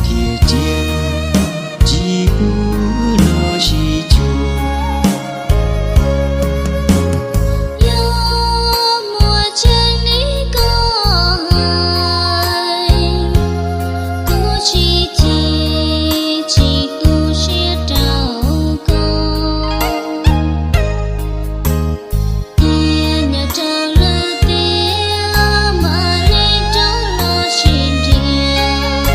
thiaj txias, tsis pub los sis cuag. Yog muaj tseeb li koj hais, kuv tsis chim, tsis tu siab rau koj. Tiag nyob rau lawm tiag, mam li rov los sib nrhiav,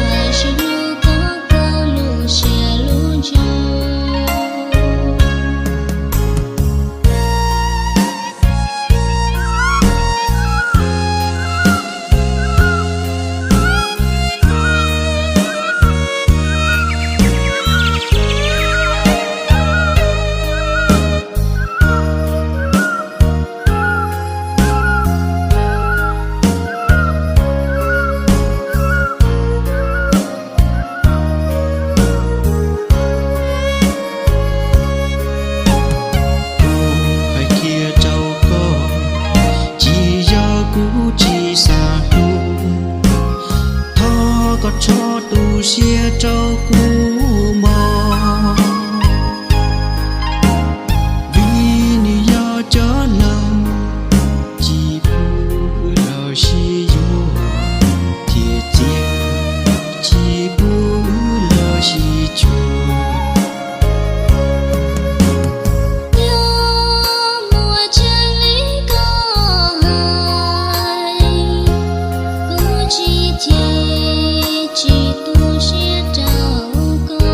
mas sib hlub kom kawg lub siab lub ntsws. Kuv hais kiag rau koj, tsis yog kuv tsis xav hlub, thov koj tso tu siab rau kuv mog. Vim nws yog cov laus, tsis pub los sis yuav, thiaj txias, tsis pub los sis cuag. Yog muaj tseeb li koj hais, kuv tsis chim, tsis tu siab rau koj.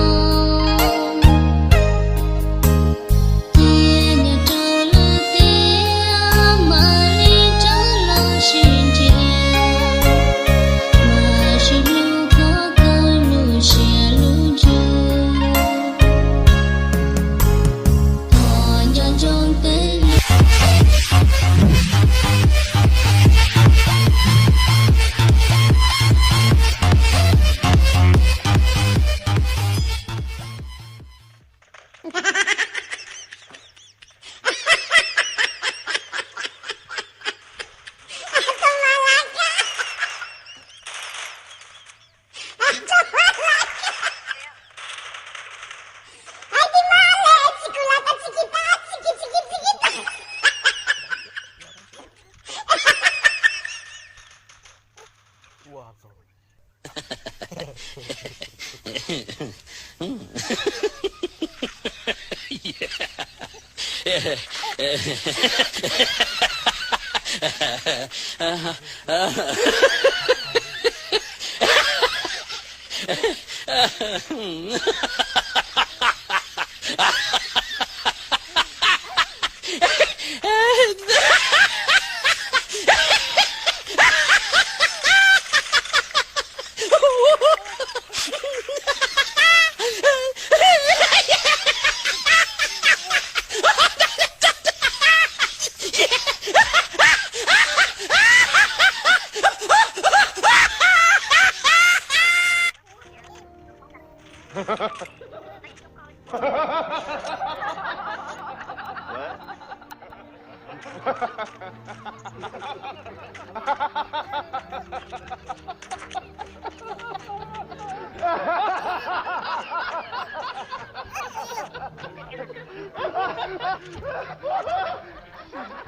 Tiag nyob rau lawm tiag, mam li rov los sib nrhiav, mas sib hlub kom kawg lub siab lub ntsws. Thov nco ntsoov tej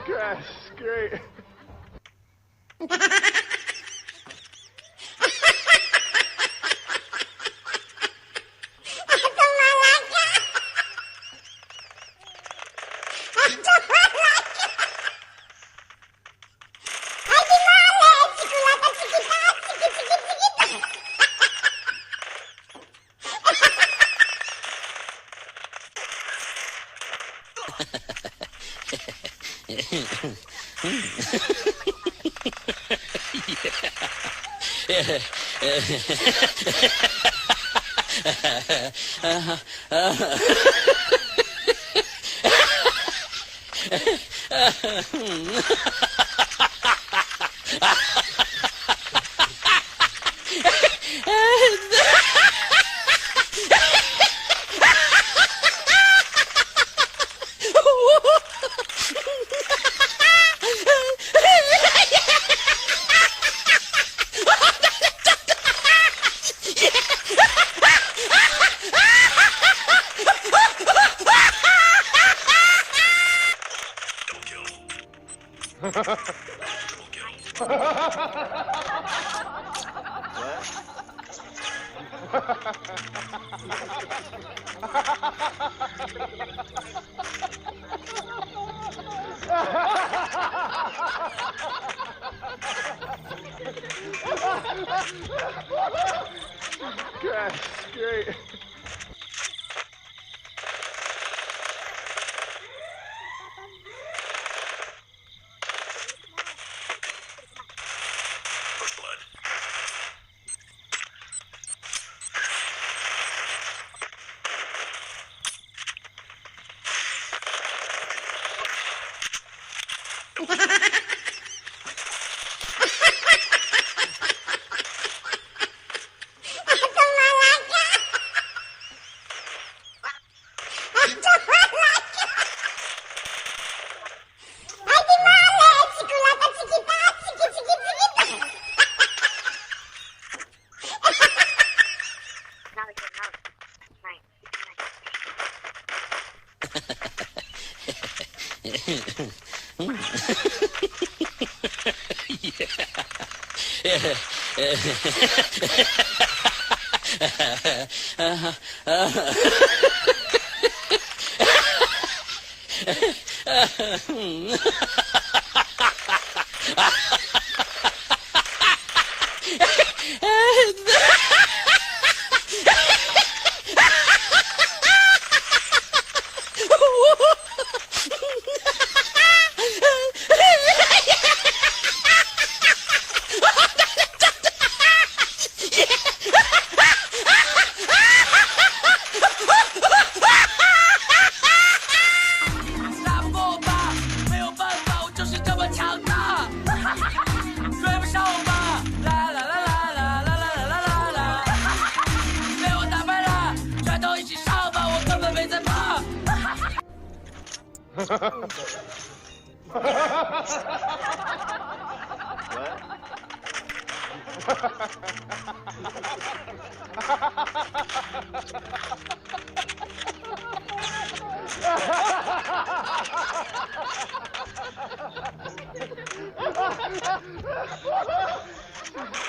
Gosh, great. God, straight. First blood.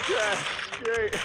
That's great.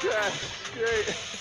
That's great.